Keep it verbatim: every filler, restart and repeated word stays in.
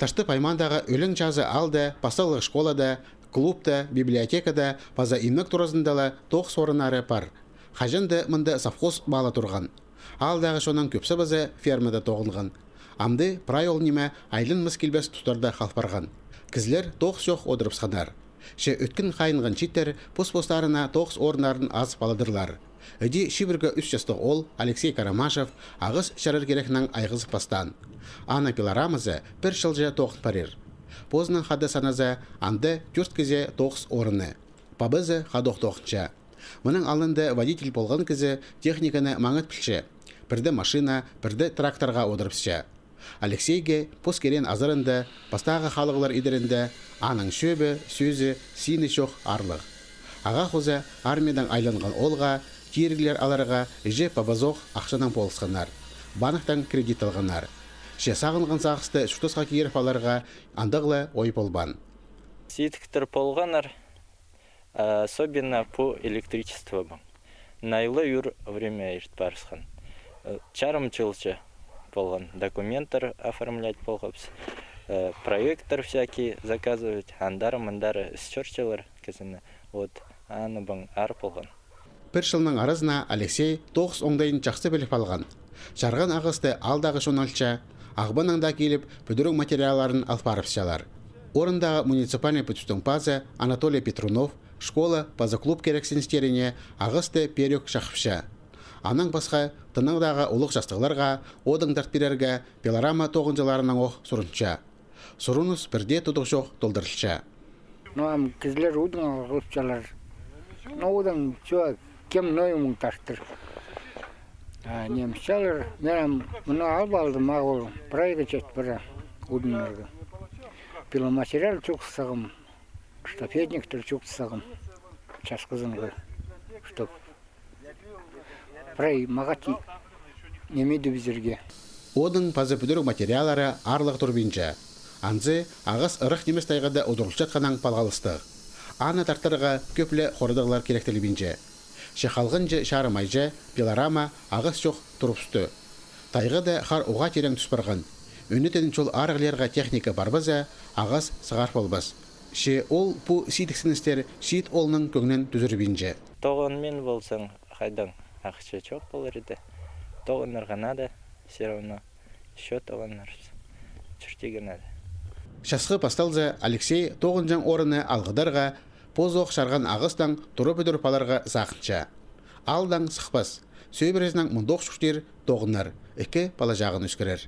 Таштып аймаандағы ӧлең чазы аалда пасталығ школада, клубта, библиотекада паза имнег туразында ла тоғыс орыннары пар. Хаҷан-да мында совхоз малы турған. Аалдағы чонның кӧп сыбызы фермада тоғынған. Амды прай ол ниме айланмас-килбес тустарда хал парған. Кізілер тоғыс чох одырыбысханнар. Че ӧткін хайынған чииттер пос-постарына тоғыс орыннарын азып аладырлар. Іди чибіргі ӱс частығ оол Алексей Карамашев ағас чарар кирекнең айғазып пастаан. Аның пилорамазы пір чылҷа тоғын парир. Позынаң хада саназа, анда тӧрт кізее тоғыс орыны. Пабазы хадох тоғынча. Мының алнында водитель полған кізі техниканы маңат пілче. Пірде машина, пірде тракторға одырыбысча. Алексейге пос киреен азарында, пастағы халығлар идерінде аның чӧбі, сӧзі, сині чох аарлығ. Ағаа хоза армиядаң айланған оолға, тиріглер аларға іҷе-пабазох ахчанаң полысханнар. Банктаң кредит алғаннар. Че сағынған сағысты чуртасха киріп аларға андағ ла ой полбаан. Сидіктер полғаннар, а особенно пу электричествобаң. Найлы ӱр время ирт парысхан. Э, чарым чылҷа полған, документтер оформлять полғабыс, э, проекттер всякий заказывать, андар-мындар ісчорчалар кізіні. Вот, аныбаң аар полған. Пір чылның аразына Алексей тоғыс оңдайын чахсы піліп алған. Чарған ағасты аалдағы чон алча, Ағбаннаң даа киліп, пӱдіріг материалларын алып парыбысчалар. Орындағы муниципальный пӱдістің пазы Анатолий Петрунов школа паза клуб кирексіністеріне ағасты пеер ӧк чахыпча. Аннаң пасха, тынағдағы улуғ частығларға одың тарт пирерге пилорама тоғынҷыларынаң ох сурынча. Сурыныс пір дее тудығ чох толдырылча. Ну, ам кізілер удың алғылапчалар. Ну, удың чо, кем ноо муң тартыр. А, нимес чалар, мин ам мыны алып алдым, а ол прайға чет пара удыннарға. Пиломатериал чох сағам, штафетниктер чох сағам, часхызынға, чтоб прай мағат ниме дее пирерге. Одың паза пӱдіріг материаллары аарлығ турбинча. Анзы ағас ырах нимес тайғада удурылчатханнаң палғалыстығ. Аны тартарға кӧп ле хорадығлар киректелбинче. Че халғанҷы чарым айҷа пилорама ағас чох турыбысты. Тайғада хар уғаа тирең тӱс парған. Ӧнетін чол арығлирға техника парбаза, ағас сығар полбас. Че ол пу сидіксіністер чиит оолның кӧңнін тӱзірбинче. Тоғынмин ползаң, хайдаң, ахча чох полар иді. Тоғынарға надо, всё равно. Ещё тоғынарбыс. Чуртирға надо. Часхы пасталза, Алексей тоғынҷаң орынны алғыдарға, позох чарған ағастаң тура пӱдіріп аларға сағынча. Аалдаң сыхпас. Сӧбірезінең мындох чуртир, тоғынар, ікі пала-чағын ӧскірер.